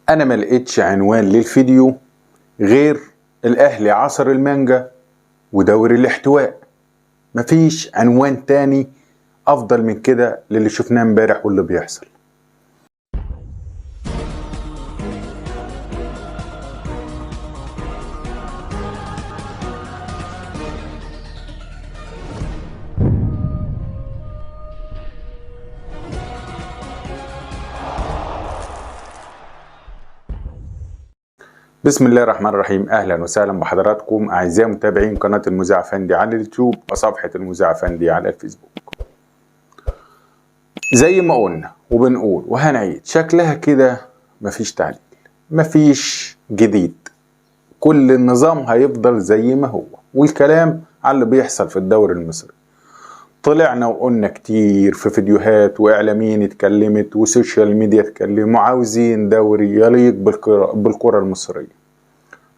انا ما لقيتش عنوان للفيديو غير الاهلي عصر المانجا ودوري الاحتواء. مفيش عنوان تاني افضل من كده للي شفناه امبارح واللي بيحصل. بسم الله الرحمن الرحيم. اهلا وسهلا بحضراتكم اعزائي متابعين قناة المذيع فندي على اليوتيوب وصفحه المذيع فندي على الفيسبوك. زي ما قلنا وبنقول وهنعيد، شكلها كده مفيش تعديل، مفيش جديد، كل النظام هيفضل زي ما هو. والكلام على اللي بيحصل في الدوري المصري طلعنا وقلنا كتير في فيديوهات، واعلاميين اتكلمت و social media اتكلموا، عاوزين دوري يليق بالكرة المصرية،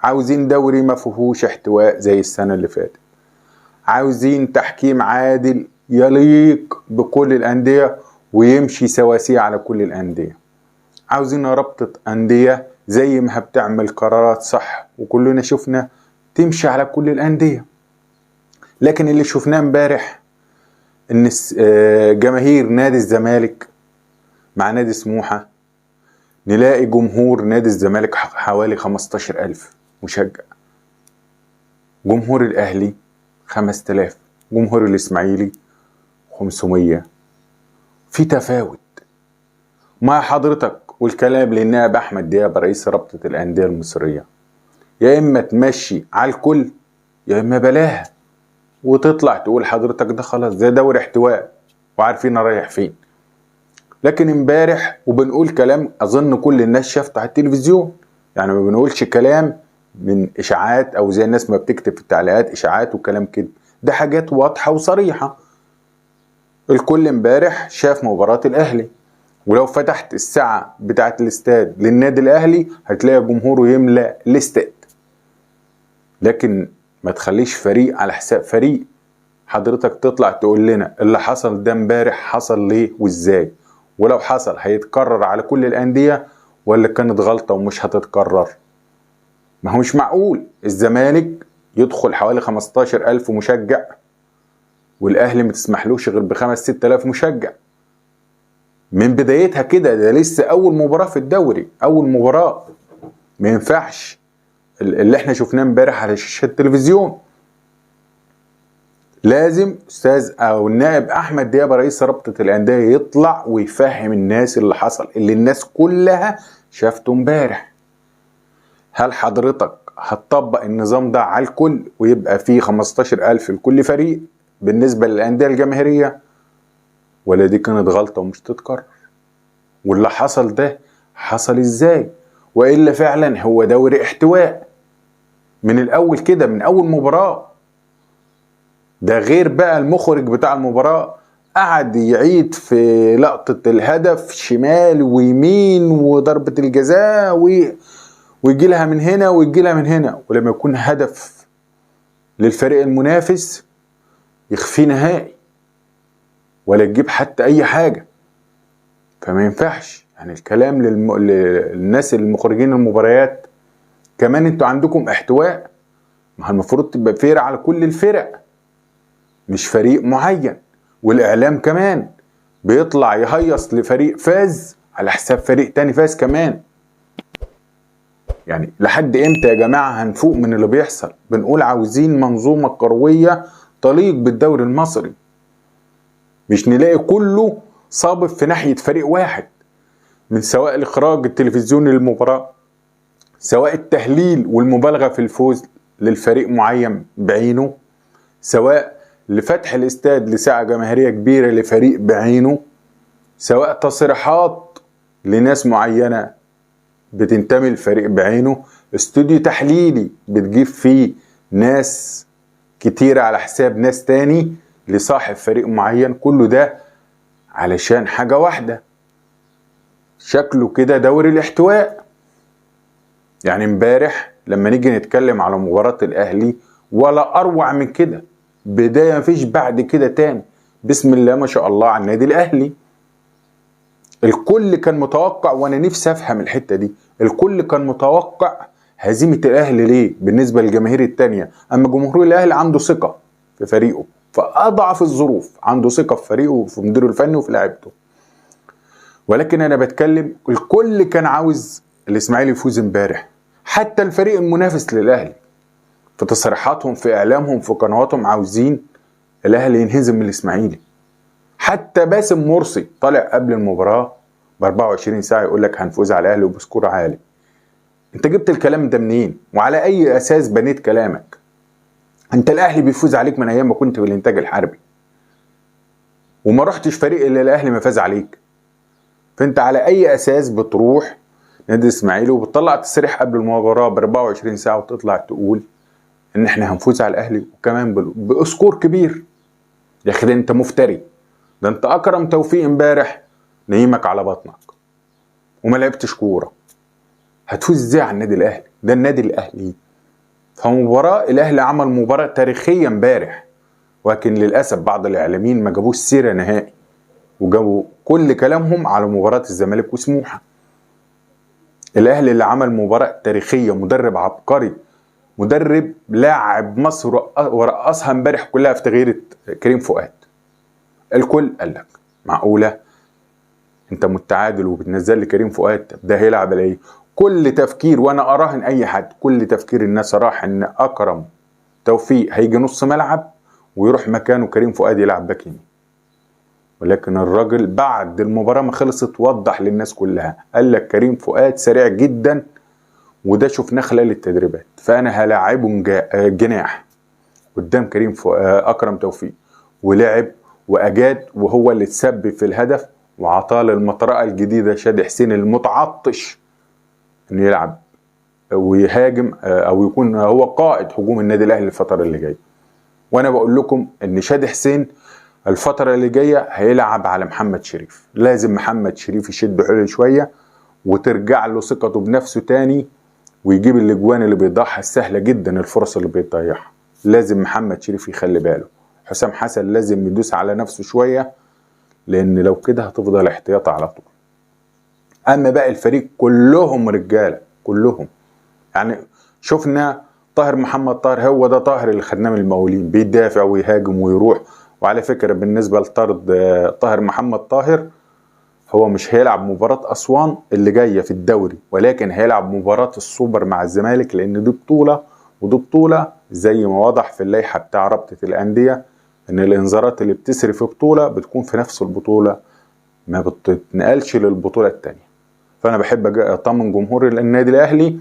عاوزين دوري ما فيهوش احتواء زي السنة اللي فاتت، عاوزين تحكيم عادل يليق بكل الأندية ويمشي سواسية على كل الأندية، عاوزين رابطة أندية زي ما بتعمل قرارات صح وكلنا شفنا تمشي على كل الأندية. لكن اللي شفناه امبارح ان جماهير نادي الزمالك مع نادي سموحة، نلاقي جمهور نادي الزمالك حوالي 15,000 مشجع، جمهور الاهلي 5,000، جمهور الاسماعيلي 500. في تفاوت مع حضرتك. والكلام للنائب احمد دياب رئيس رابطة الاندية المصرية، يا اما تمشي على الكل يا اما بلاها، وتطلع تقول حضرتك ده خلاص ده دوري احتواء وعارفين رايح فين. لكن امبارح وبنقول كلام اظن كل الناس شافته على التلفزيون، يعني ما بنقولش كلام من اشاعات او زي الناس ما بتكتب في التعليقات اشاعات وكلام كده، ده حاجات واضحة وصريحة. الكل امبارح شاف مباراة الاهلي، ولو فتحت الساعة بتاعه الاستاد للنادي الاهلي هتلاقي جمهوره يملى الاستاد. لكن ما تخليش فريق على حساب فريق. حضرتك تطلع تقول لنا اللي حصل ده امبارح حصل ليه وازاي، ولو حصل هيتكرر على كل الاندية ولا كانت غلطه ومش هتتكرر؟ ما هو مش معقول الزمالك يدخل حوالي 15,000 مشجع والاهلي ما تسمحلوش غير ب5-6 آلاف مشجع من بدايتها كده. ده لسه اول مباراة في الدوري، اول مباراة. ما ينفعش اللي احنا شفناه امبارح على شاشة التلفزيون. لازم استاذ او النائب احمد دياب رئيس رابطه الاندية يطلع ويفهم الناس اللي حصل، اللي الناس كلها شافته امبارح. هل حضرتك هتطبق النظام ده على الكل ويبقى فيه 15,000 لكل فريق بالنسبة للاندية الجماهيرية، ولا دي كانت غلطه ومش تتكرر؟ واللي حصل ده حصل ازاي؟ والا فعلا هو دوري احتواء من الاول كده، من اول مباراة؟ ده غير بقى المخرج بتاع المباراة قعد يعيد في لقطة الهدف شمال ويمين وضربه الجزاء ويجي لها من هنا ويجي لها من هنا، ولما يكون هدف للفريق المنافس يخفيه نهائي ولا تجيب حتى اي حاجة. فما ينفعش يعني الكلام للناس المخرجين المباريات. كمان انتوا عندكم احتواء، ما المفروض تبقى fair على كل الفرق مش فريق معين. والاعلام كمان بيطلع يهيص لفريق فاز على حساب فريق تاني فاز كمان. يعني لحد امتى يا جماعة هنفوق من اللي بيحصل؟ بنقول عاوزين منظومة كروية تليق بالدوري المصري، مش نلاقي كله صابب في ناحية فريق واحد، من سواء الإخراج التلفزيوني للمباراة، سواء التهليل والمبالغة في الفوز للفريق معين بعينه، سواء لفتح الاستاد لساعة جماهيرية كبيرة لفريق بعينه، سواء تصريحات لناس معينة بتنتمي لفريق بعينه، استوديو تحليلي بتجيب فيه ناس كتيرة على حساب ناس تاني لصاحب فريق معين. كله ده علشان حاجة واحدة، شكله كده دوري الاحتواء. يعني امبارح لما نيجي نتكلم على مباراة الاهلي ولا اروع من كده، بداية مفيش بعد كده تاني. بسم الله ما شاء الله على النادي الاهلي. الكل كان متوقع، وانا نفسي افهم الحتة دي، الكل كان متوقع هزيمة الاهلي ليه بالنسبة للجماهير التانية؟ اما جمهور الاهلي عنده ثقة في فريقه، فاضعف الظروف عنده ثقة في فريقه وفي مديره الفني وفي لاعيبته. ولكن انا بتكلم الكل كان عاوز الاسماعيلي يفوز امبارح، حتى الفريق المنافس للاهلي في تصريحاتهم في اعلامهم في قنواتهم عاوزين الاهلي ينهزم من الاسماعيلي. حتى باسم مرسي طالع قبل المباراة ب 24 ساعة يقول لك هنفوز على الاهلي وب score عالي. انت جبت الكلام ده منين؟ وعلى اي اساس بنيت كلامك؟ انت الاهلي بيفوز عليك من ايام ما كنت في الانتاج الحربي، وما رحتش فريق الا الاهلي ما فاز عليك. فانت على اي اساس بتروح نادي الاسماعيلي وبتطلع تصريح قبل المباراة ب 24 ساعة وتطلع تقول ان احنا هنفوز على الاهلي وكمان ب score كبير؟ يا اخي ده انت مفتري، ده انت اكرم توفيق امبارح نيمك على بطنك وما لعبتش كورة، هتفوز ازاي على النادي الاهلي؟ ده النادي الاهلي. فمباراه الاهلي عمل مباراة تاريخية امبارح، ولكن للاسف بعض الاعلاميين ما جابوش سيره نهائي، وجابوا كل كلامهم على مباراة الزمالك وسموحه. الاهلي اللي عمل مباراة تاريخية، مدرب عبقري، مدرب لاعب مصر ورقصها امبارح كلها في تغيير كريم فؤاد. الكل قال لك معقولة انت متعادل وبتنزل لي كريم فؤاد، ده هيلعب على ايه؟ كل تفكير، وانا اراهن اي حد، كل تفكير الناس راح ان اكرم توفيق هيجي نص ملعب ويروح مكانه كريم فؤاد يلعب باك يمين. ولكن الراجل بعد المباراة ما خلصت وضح للناس كلها، قال لك كريم فؤاد سريع جدا وده شفناه خلال التدريبات، فانا هلاعبه جناح قدام كريم اكرم توفيق، ولعب واجاد، وهو اللي تسبب في الهدف وعطاه للمطرقه الجديدة شادي حسين المتعطش انه يلعب ويهاجم او يكون هو قائد هجوم النادي الاهلي الفترة اللي جاية. وانا بقول لكم ان شادي حسين الفترة اللي جاية هيلعب على محمد شريف، لازم محمد شريف يشد حيله شوية وترجع له ثقته بنفسه تاني ويجيب الاجوان اللي بيضيعها السهلة جدا، الفرص اللي بيضيعها لازم محمد شريف يخلي باله. حسام حسن لازم يدوس على نفسه شوية، لان لو كده هتفضل احتياط على طول. اما باقي الفريق كلهم رجاله كلهم، يعني شفنا طاهر محمد طاهر، هو ده طاهر اللي خدناه من المقاولين، بيدافع ويهاجم ويروح. وعلى فكرة بالنسبة لطرد طاهر محمد طاهر، هو مش هيلعب مباراة اسوان اللي جاية في الدوري، ولكن هيلعب مباراة السوبر مع الزمالك، لان دي بطوله ودي بطوله، زي ما وضح في اللائحة بتاع رابطه الاندية ان الانذارات اللي بتسري في بطوله بتكون في نفس البطولة، ما بتتنقلش للبطولة الثانية. فانا بحب اطمن جمهور النادي الاهلي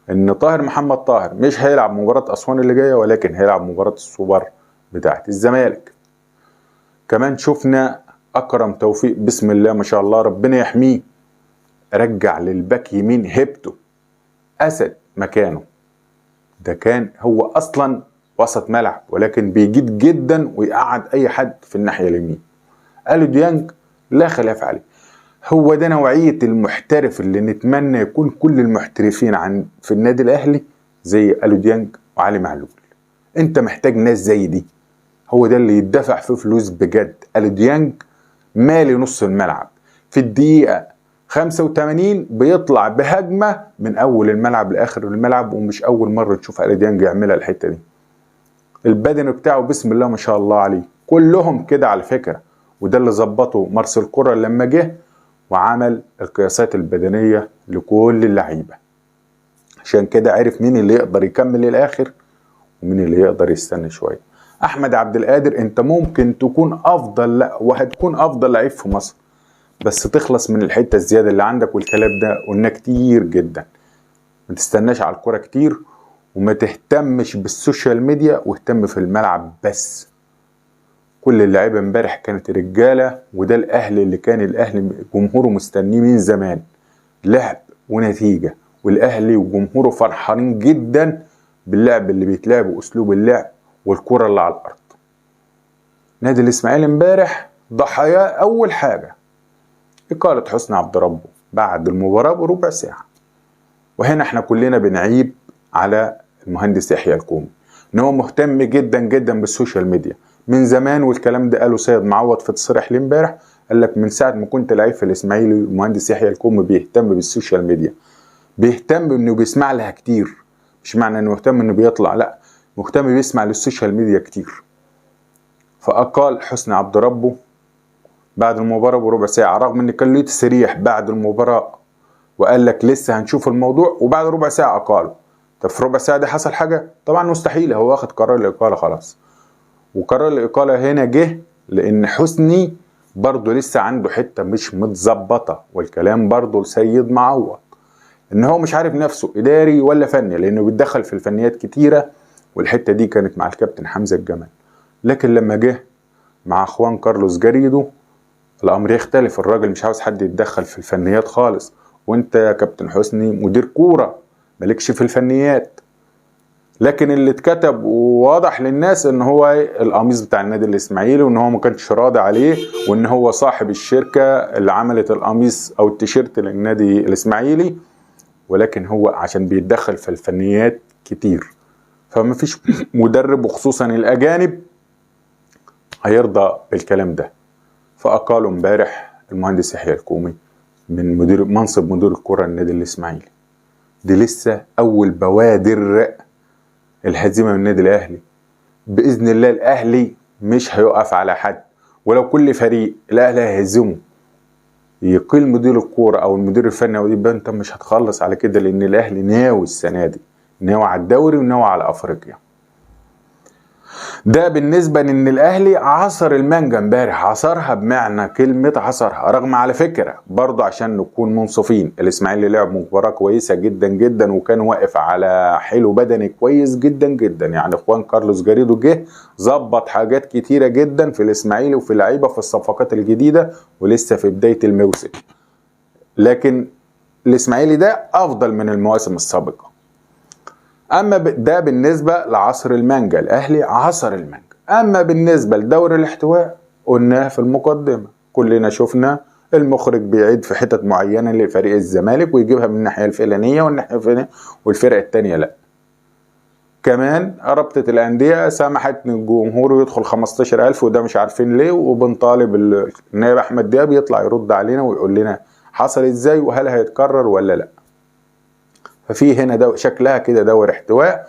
ان طاهر محمد طاهر مش هيلعب مباراة اسوان اللي جاية، ولكن هيلعب مباراة السوبر بتاعه الزمالك. كمان شفنا اكرم توفيق بسم الله ما شاء الله ربنا يحميه، رجع للباك يمين هيبته، اسد مكانه، ده كان هو اصلا وسط ملعب ولكن بيجيد جدا ويقعد اي حد في الناحية اليمين. اليو ديانج لا خلاف عليه، هو ده نوعية المحترف اللي نتمنى يكون كل المحترفين عن في النادي الاهلي زي اليو ديانج وعلي معلول. انت محتاج ناس زي دي، هو ده اللي يدفع فيه فلوس بجد. اليو ديانج مالي نص الملعب، في الدقيقة 85 بيطلع بهجمه من اول الملعب لاخر الملعب، ومش اول مرة تشوف اليو ديانج يعملها الحتة دي. البدن بتاعه بسم الله ما شاء الله عليه، كلهم كده على فكرة، وده اللي ظبطه مارسيل كولر لما جه وعمل القياسات البدنية لكل اللعيبة، عشان كده عرف مين اللي يقدر يكمل للاخر ومين اللي يقدر يستنى شوية. احمد عبد القادر انت ممكن تكون افضل، لا وهتكون افضل لعيب في مصر، بس تخلص من الحتة الزيادة اللي عندك، والكلام ده قلنا كتير جدا. ما تستناش على الكورة كتير، وما تهتمش بال social media، واهتم في الملعب بس. كل اللعيبة امبارح كانت رجاله، وده الاهلي اللي كان الاهلي جمهوره مستنيه من زمان، لعب ونتيجة، والاهلي وجمهوره فرحانين جدا باللعب اللي بيتلعب واسلوب اللعب والكره اللي على الارض. نادي الاسماعيلي امبارح ضحايا اول حاجة اقاله حسني عبد ربه بعد المباراة بربع ساعة، وهنا احنا كلنا بنعيب على المهندس يحيى الكومي ان هو مهتم جدا جدا بال social media من زمان، والكلام ده قاله سيد معوض في تصريح ليه امبارح، قال لك من ساعة ما كنت لعيب في الاسماعيلي المهندس يحيى الكومي بيهتم بال social media، بيهتم انه بيسمع لها كتير. مش معنى انه مهتم انه بيطلع، لا، مهتم بيسمع لل social media كتير. فاقال حسني عبد ربه بعد المباراة بربع ساعة، رغم ان كان له تسريح بعد المباراة وقال لك لسه هنشوف الموضوع، وبعد ربع ساعة اقاله. طب في ربع ساعة دي حصل حاجة؟ طبعا مستحيل، هو واخد قرار الاقالة خلاص. وقرار الاقالة هنا جه لان حسني برضه لسه عنده حتة مش متظبطه، والكلام برضه لسيد معوض ان هو مش عارف نفسه اداري ولا فني، لانه بيتدخل في الفنيات كتيرة، والحتة دي كانت مع الكابتن حمزة الجمل. لكن لما جه مع خوان كارلوس جاريدو الامر يختلف، الراجل مش عاوز حد يتدخل في الفنيات خالص، وانت يا كابتن حسني مدير كورة مالكش في الفنيات. لكن اللي اتكتب وواضح للناس ان هو القميص بتاع النادي الاسماعيلي، وان هو ما كانش راضي عليه، وان هو صاحب الشركة اللي عملت القميص او التيشيرت للنادي الاسماعيلي، ولكن هو عشان بيتدخل في الفنيات كتير، فما فيش مدرب وخصوصا الاجانب هيرضى بالكلام ده. فاقالوا امبارح المهندس يحيى الكومي من مدير منصب مدير الكره للنادي الاسماعيلي. دي لسه اول بوادر الهزيمة من النادي الاهلي. باذن الله الاهلي مش هيقف على حد، ولو كل فريق الاهلي هيهزمه يقيل مدير الكورة او المدير الفني او يبقى انت مش هتخلص على كده، لان الاهلي ناوي السنة دي، ناوي على الدوري وناوي على افريقيا. ده بالنسبة لان الاهلي عصر المانجا امبارح، عصرها بمعنى كلمة عصرها. رغم على فكرة برضه عشان نكون منصفين، الاسماعيلي لعب مباراة كويسة جدا جدا، وكان واقف على حلو بدني كويس جدا جدا. يعني خوان كارلوس جاريدو جه ظبط حاجات كتيرة جدا في الاسماعيلي وفي اللعيبة في الصفقات الجديدة، ولسه في بداية الموسم. لكن الاسماعيلي ده افضل من المواسم السابقة. اما ده بالنسبة لعصر المانجا، الاهلي عصر المانجا. اما بالنسبة لدوري الاحتواء قلناه في المقدمة، كلنا شفنا المخرج بيعيد في حتت معينة لفريق الزمالك ويجيبها من الناحية الفلانية والناحية الفلانية، والفرق الثانية لا. كمان رابطه الاندية سمحت ان الجمهور يدخل 15,000، وده مش عارفين ليه، وبنطالب النائب احمد دياب يطلع يرد علينا ويقول لنا حصل ازاي وهل هيتكرر ولا لا. ففي هنا شكلها كده دوري احتواء،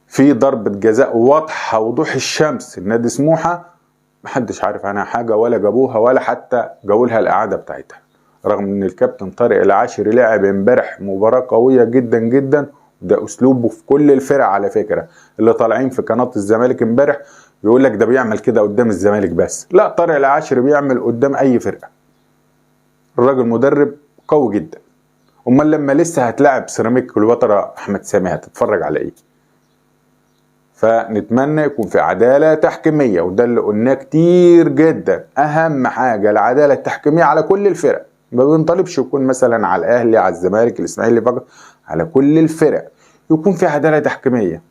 في ضربة جزاء واضحة وضوح الشمس النادي سموحة محدش عارف عنها حاجة، ولا جابوها ولا حتى جابولها الإعادة بتاعتها، رغم ان الكابتن طارق العاشري لعب امبارح مباراة قوية جدا جدا. ده اسلوبه في كل الفرق على فكرة، اللي طالعين في قناة الزمالك امبارح يقول لك ده بيعمل كده قدام الزمالك بس، لا، طارق العاشري بيعمل قدام اي فرقة. الراجل مدرب قوي جدا. امال لما لسه هتلاعب سيراميك كليوباترا احمد سامي هتتفرج على ايه؟ فنتمنى يكون في عدالة تحكيميه، وده اللي قلناه كتير جدا. اهم حاجة العدالة التحكيميه على كل الفرق، ما بنطالبش يكون مثلا على الاهلي على الزمالك الاسماعيلي فقط، على كل الفرق يكون في عدالة تحكيميه.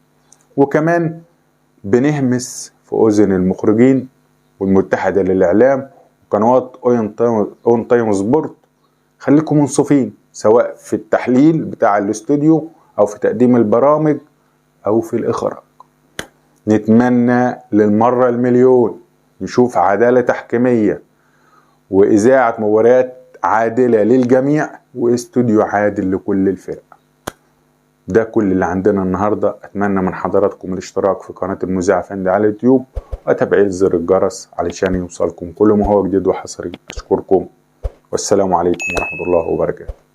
وكمان بنهمس في اذن المخرجين والمتحده للاعلام وقنوات ON Time Sport، خليكم منصفين سواء في التحليل بتاع الاستوديو او في تقديم البرامج او في الاخراج. نتمنى للمرة المليون نشوف عدالة تحكيمية وإذاعة مباريات عادلة للجميع واستوديو عادل لكل الفرق. ده كل اللي عندنا النهاردة. أتمنى من حضراتكم الاشتراك في قناة المذيع فندي على اليوتيوب وتفعيل زر الجرس علشان يوصلكم كل ما هو جديد وحصري. أشكركم والسلام عليكم ورحمة الله وبركاته.